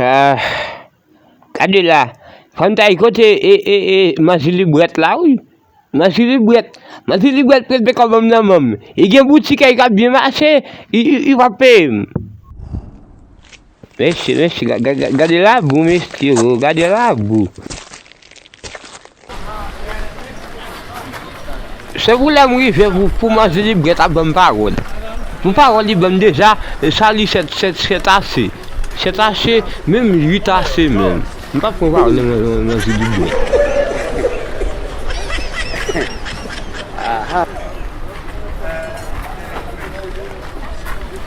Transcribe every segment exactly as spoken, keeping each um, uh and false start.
Ah, gade la. Fò m ta al kote e, e, e, manzilibrèt la, wi. Manzilibrèt. Manzilibrèt prete kòb nan men m. Li gen boutik li k ap byen mache, li, li, li p ap peye m. Mesye, mesye, ga-, ga-, ga-, gade labou, mesye, o, gade labou. Se pou lè m rive pou, pou manzilibrèt ap ban m pawòl. Pou pawòl li ban m deja, sa li sèt, sèt, sèt ase. Sèt ase, menm uit ase menm. M p ap pran pawòl nan men, nan men manzilibrèt.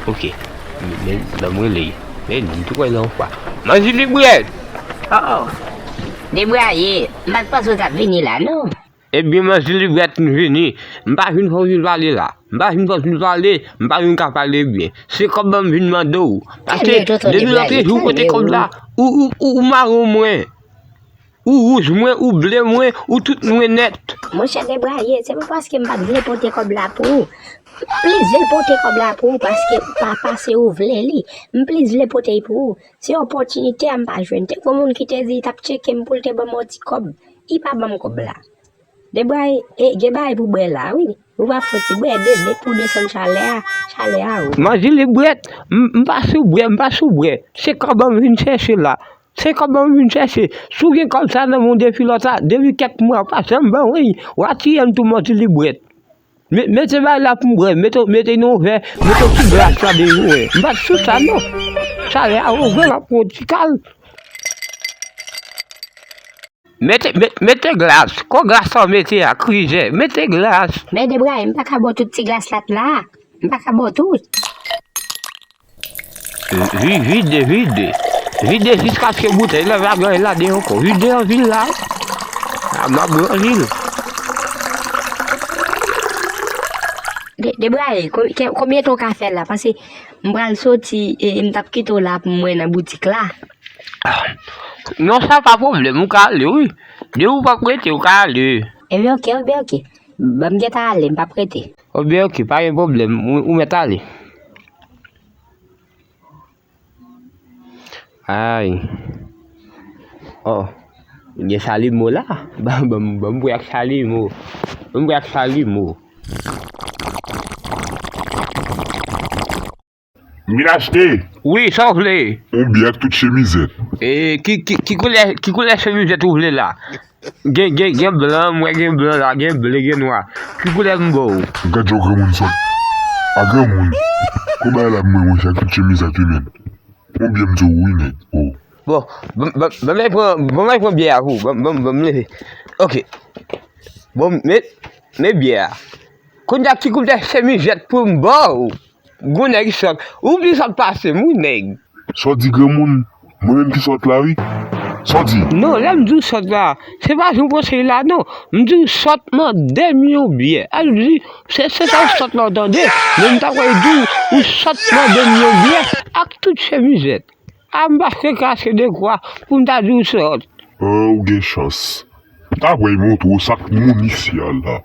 Ok. Men, ban m rele. Men, m tou kwè nan yon fwa. Manzilibrèt! Oh, oh. Debraye, m pa t panse w t ap vini la, non. Ebyen, manzilibrèt, m vini. M pa vin fè w vin pale la. M pa vin fè w vin pale, m pa vin ka pale byen. Se kòb la m vin mande w. Paske depi lòt jou ou pote kòb la, ou, ou, ou, ou mawon mwen. Ou wouj mwen, ou ble mwen, ou tout mwen nèt. Monchè Debraye, se pa paske m pa t vle pote kòb la pou ou. M plis vle pote kòb la pou ou paske pa, pase ou vle li. M plis vle pote l pou ou. Se opòtinite a m pa jwenn. Te gon moun ki te di li t ap tcheke m pou l te ban m yon ti kòb. Li pa ban m kòb la. Debraye, e, gen bagay pou bwè la, wi. Ou pa fouti bwè, de, de pou desann chalè a, chalè a wo. Manzilibrèt, m, m pa sou bwè, m pa sou bwè. Se kòb an m vin chèche la. Se kòb an m vin chèche. Si w gen kòb sa nan men w depi lòt la, depi kèk mwa, w pa janm ban mwen, w ap tiye m tou manzilibrèt. Me-, mete bagay la pou m bwè, mete, mete yon vè, mete yon ti glas la deyò mwen. M pa t sou sa non. Chalè a wo, vrèman pou yon ti kal. Mete, me-, mete glas. Kò glas sa w mete a, krizè. Mete glas. Men Debraye, m pa ka ba w tout ti glas la t la. M pa ka ba w tout. Vi-, vide, vide. Vide jiskaske boutèy la va gen ladan ankò. Vide anvi l la. A, m ap bwè anvi l. De-, Debraye, kon-, ke-, konbyen tan w ka fè la? Paske m pral soti, e, e m t ap kite w la pou mwen nan boutik la. Non, sa pa pwoblèm, ou ka ale, wi. Depi ou p ap rete, ou ka ale. Ebyen, oke, ebyen, oke. Ban m gentan ale, m p ap rete. Ebyen, oke, pa gen pwoblèm, ou, ou mèt ale. Ay. Oh, gen Salimo la. Ban, ban, ban m pran ak Salimo. Ban m pran ak Salimo. M vin achte. Wi, sa w vle? Yon byè ak tout chemizèt. E, ki, ki, ki koulè, ki koulè chemizèt ou vle la? Gen, gen, gen blan, m wè gen blan la, gen ble, gen nwa. Ki koulè m ba w? Gad jan granmoun sòt. A granmoun. Kou bagay la pou mwen, monchè, ak tout chemizèt wi, men. Yon byè m di w wi, nèg. O. Bon, ban, ban, ban m al pran, ban m al pran byè a pou ou. Ban, ban, ban m leve. Oke. Bon, men, men byè a. Kounye a ki koulè chemizèt pou m ba w? Gwo nèg sòt. Ou pi sòt pase m, wi, nèg. Sa w di granmoun? Mwen menm ki sòt la, wi. Sa w di? Non, lè m di w sòt la, se pa jan w panse l la, non. M di w sòt mande m yon byè. Al di, se, se sa w sòt la w tande. Men m ta kwè di w, ou sòt mande m yon byè ak tout chemizèt. A, m pa fè kache de kwa pou m ta di w sòt. O, ou gen chans. Apre, m montre w sa k moun isi a la.